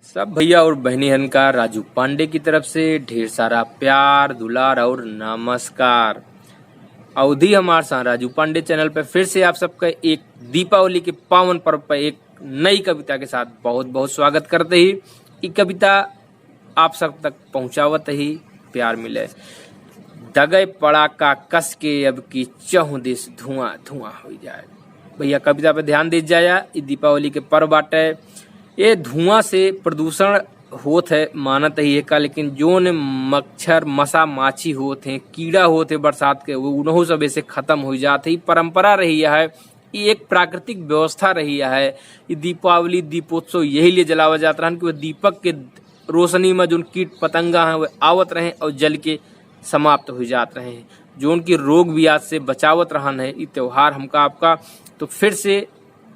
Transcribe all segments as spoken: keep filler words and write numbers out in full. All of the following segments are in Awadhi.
सब भैया और बहनी हन का राजू पांडे की तरफ से ढेर सारा प्यार, दुलार और नमस्कार। अवधी हमार सा राजू पांडे चैनल पे फिर से आप सबका एक दीपावली के पावन पर्व पे एक नई कविता के साथ बहुत बहुत स्वागत करते ही। ई कविता आप सब तक पहुँचावत ही प्यार मिले। दगै पड़ाका कस के अब की चहुँ दिस धुआं धुआं होइ जाए। भैया, कविता पे ध्यान दे जाया, ई दीपावली के पर्व बाटे। ये धुआं से प्रदूषण होत है, मानत ही एका, लेकिन जोन मच्छर, मसा, माछी होत हैं, कीड़ा होत है बरसात के, वो उनहु सब ऐसे खत्म होइ जात है। ई परंपरा रही है, ई एक प्राकृतिक व्यवस्था रही है। ई दीपावली, दीपोत्सव यही लिए जलावा जात रहन कि वो दीपक के रोशनी में जोन कीट पतंगा हैं, वो आवत रहें और जल के समाप्त हो जात रहें, जोन की रोग ब्याध से बचावत रहन है। ई त्योहार हमका आपका, तो फिर से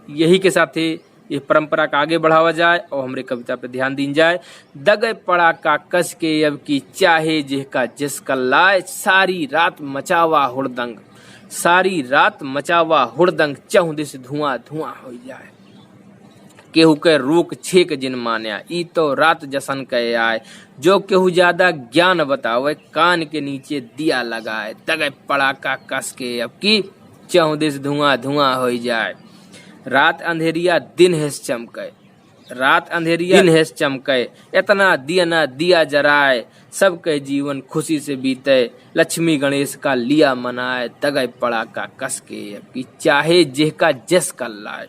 यही के साथे ये परंपरा का आगे बढ़ावा जाए और हमरे कविता पे ध्यान दीन जाए। दगै पड़ाका कस के अब की चाहे जेहका जस कल्लाए, सारी रात मचावा हुड़दंग, सारी रात मचावा हुड़दंग, चहुँ दिस धुआं धुआं होइ जाए। केहू के रोक छेक जिन मान्या, ई तो रात जसन कहे आए। जो केहू ज्यादा ज्ञान बतावे, कान के नीचे दिया लगाए। दगै पड़ाका कस के अब की चहुँ दिस धुआं धुआं होइ जाए। रात अंधेरिया दिन हेस चमके, रात अंधेरिया दिन हेस चमके, इतना दिया ना दिया जराए, सबके जीवन खुशी से बीते, लक्ष्मी गणेश का लिया मनाए। दगै पड़ाका कस के अब की चाहे जेहका जस कल्लाए।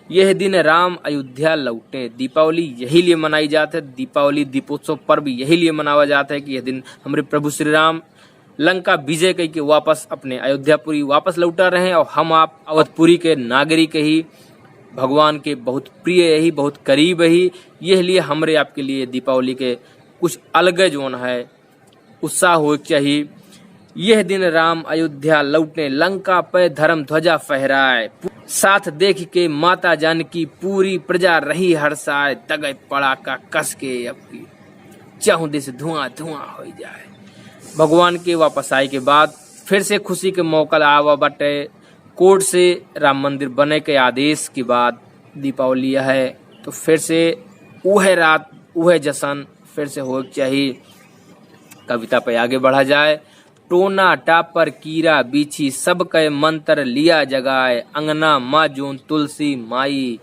यह दिन राम अयोध्या लौटे। दीपावली यही लिए मनाई जात है, दीपावली दीपोत्सव पर्व यही लिए मनावा जात है कि यह दिन हमरे प्रभु श्री राम लंका विजय कई के वापस अपने अयोध्यापुरी वापस लौटा रहे और हम आप अवधपुरी के नागरिक ही, भगवान के बहुत प्रिय ही, बहुत करीब ही। यह लिए हमरे आपके लिए दीपावली के कुछ अलग जोन है उत्साह हो चाहिए। यह दिन राम अयोध्या लौटे, लंका पे धर्म ध्वजा फहराए, साथ देख के माता जानकी पूरी प्रजा रही हर्षाए। दगै पड़ाका कस के अब की चहुँ दिस धुआं धुआं होइ जाए। भगवान के वापस आए के बाद फिर से खुशी के मौका आवा बाटे। कोर्ट से राम मंदिर बने के आदेश के बाद दीपावली है, तो फिर से उहे रात, उहे जश्न फिर से होए के चाही। कविता पे आगे बढ़ा जाए। टोना टापर कीरा बीछी, सबके मंत्र लिया जगाए। अंगना माँ जोन तुलसी माई,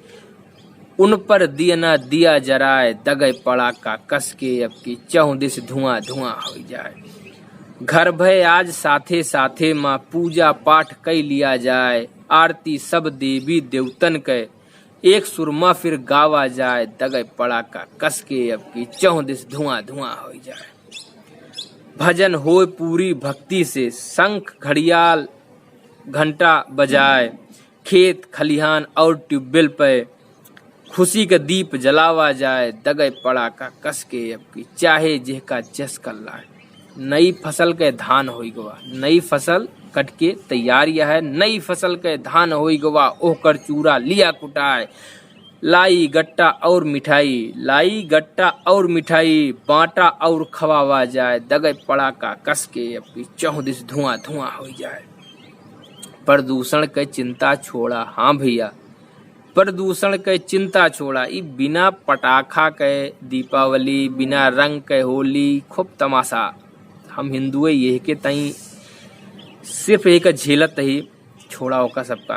उन पर दियना दिया जराए। दगै पड़ाका कस के अब की चहुँ दिस धुआं धुआं होइ जाए। घर भय आज साथे साथे माँ, पूजा पाठ कई लिया जाए। आरती सब देवी देवतन के, एक सुरमा फिर गावा जाए। दगै पड़ाका कस के अब की चहुँ दिस धुआं धुआं होइ जाए। भजन होए पूरी भक्ति से, शंख घड़ियाल घंटा बजाए। खेत खलिहान और ट्यूबवेल पे खुशी के दीप जलावा जाए। दगै पड़ाका कस के अब की चाहे जेहका जस कल्लाए। नई फसल के धान होई गवा, नई फसल कट के तैयार यह है, नई फसल के धान होई गवा, ओहकर चूरा लिया कुटाए। लाई गट्टा और मिठाई, लाई गट्टा और मिठाई, बाँटा और खवावा जाए। दगै पड़ाका कस के अब की चहुँ दिस धुआं धुआं होइ जाए। प्रदूषण के चिंता छोड़ा, हाँ भैया, प्रदूषण के चिंता छोड़ा। ई बिना पटाखा के दीपावली, बिना रंग के होली, खूब तमाशा। हम हिंदुए यह के तई सिर्फ एक झेलत ही, छोड़ा ओका सबका।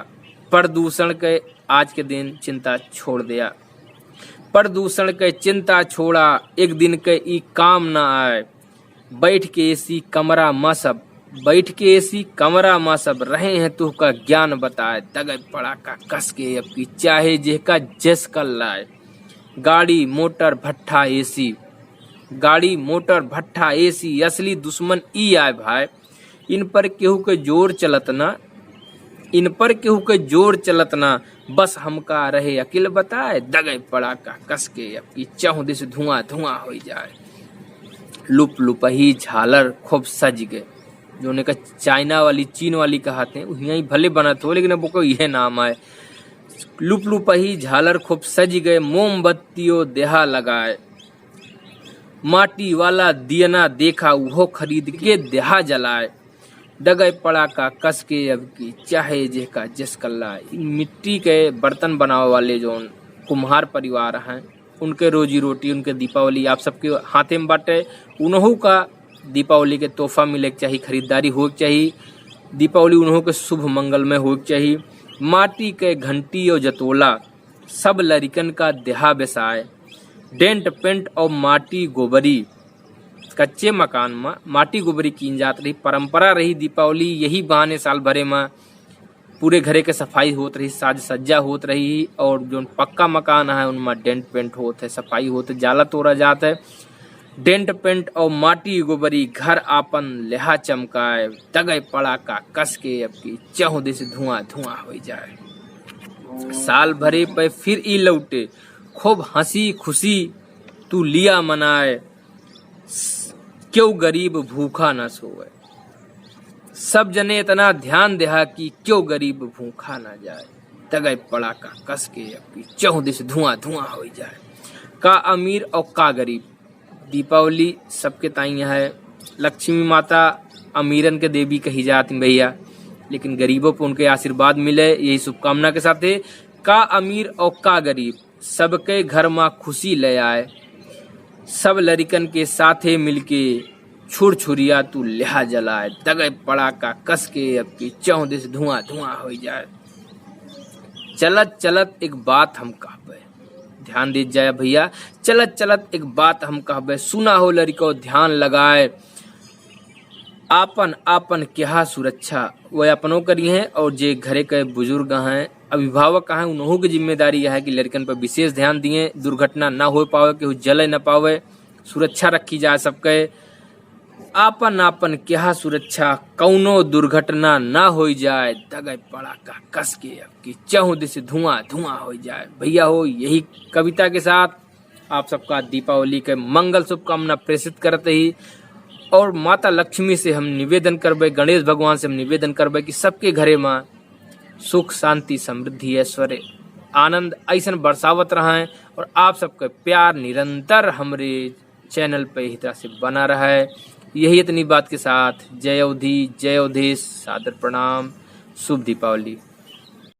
प्रदूषण के आज के दिन चिंता छोड़ दिया। प्रदूषण के चिंता छोड़ा, एक दिन के ई काम ना आए। बैठ के एसी कमरा मा सब, बैठ के एसी कमरा मा सब, रहे हैं तुहका ज्ञान बताए। दगै पड़ाका कस के अब की चाहे जेहका जस कल्लाए। गाड़ी मोटर भट्ठा एसी, गाड़ी मोटर भट्ठा एसी, असली दुश्मन ई आए भाई। इन पर केहू के जोर चलत ना, इन पर केहू के जोर चलत ना, बस हमका रहे अकिल बताए। दगै पड़ाका कस के अब की चहुँ दिस धुआं धुआं होइ जाए। लुप लुपही झालर खूब सज गए, जोने का चाइना वाली, चीन वाली कहत हैं, उहियाँ ही भले बनत हो, लेकिन अब ओकर इहे नाम आए। लुप लुपही झालर खूब सज गए, मोमबत्तियों देहा लगाए। माटी वाला दियना देखा, उहो खरीद के देहा जलाए। दगै पड़ाका कस के अब की चाहे जेहका जस कल्लाए। ई मिट्टी के बर्तन बनावे वाले जोन कुम्हार परिवार हैं, उनके रोजी रोटी, उनके दीपावली आप सबके हाथे में बाटे। उनहू का दीपावली के तोहफा मिले के चाही, खरीदारी होए के चाही, दीपावली उनहू के शुभ मंगलमय होए के चाही। माटी के घंटी और जतोला, सब लरिकन का देहा बेसाए। डेंट पेंट और माटी गोबरी, कच्चे मकान में माटी गोबरी कीन जात रही, परंपरा रही। दीपावली यही बहाने साल भरे में पूरे घरे के सफाई होत रही, साज सज्जा होत रही, और जोन पक्का मकान है उनमें डेंट पेंट होत है, सफाई होत है, जाला तोड़ा जात है। डेंट पेंट और माटी गोबरी घर आपन लेहा चमकाए, दगै पड़ाका कस के अब की चहुँ दिस धुआं धुआं होइ जाए। साल भरे पे फिर ई लौटे, खूब हंसी खुशी तू लिया मनाए, क्यों गरीब भूखा ना सोए। सब जने इतना ध्यान देहा कि क्यों गरीब भूखा ना जाए। दगै पड़ाका कस के अब की चहुँ दिस धुआं धुआं होइ जाए। का अमीर और का गरीब, दीपावली सबके ताई है। लक्ष्मी माता अमीरन के देवी कही जात हैं भैया, लेकिन गरीबों पर उनके आशीर्वाद मिले, यही शुभकामना के साथे। का अमीर और का गरीब, सबके घर में खुशी ले आए। सब लरिकन के साथे मिलके छुरछुरिया तू लेहा जलाए। दगै पड़ाका कस के अब की चहुँ दिस धुआं धुआं होइ जाए। चलत चलत एक बात हम कहबे, ध्यान दीत जाए भैया। चलत चलत एक बात हम कहबे, सुना हो लरिको ध्यान लगाए। आपन आपन केहा सुरक्षा वह अपनो करी हैं, और जे घरे के बुजुर्ग हैं, अभिभावक हैं, उनहू की जिम्मेदारी यह है कि लड़कन पर विशेष ध्यान दिए, दुर्घटना ना हो पावे, केहू जले ना पावे, सुरक्षा रखी जाए सबके। आपन आपन केहा सुरक्षा, कौनो दुर्घटना ना होइ जाए। दगै पड़ाका कस के अब की चहुँ दिस धुआं धुआं होइ जाए। भैया हो, यही कविता के साथ आप सबका दीपावली के मंगल शुभकामना प्रेषित करत ही, और माता लक्ष्मी से हम निवेदन करबे, गणेश भगवान से हम निवेदन करबे कि सबके घरे में सुख, शांति, समृद्धि, ऐश्वर्य, आनंद ऐसन बरसावत रहें, और आप सबके प्यार निरंतर हमरे चैनल पे इही तरह से बना रहे। यही इतनी बात के साथ जय अवधी, जय अवधेश, सादर प्रणाम, शुभ दीपावली।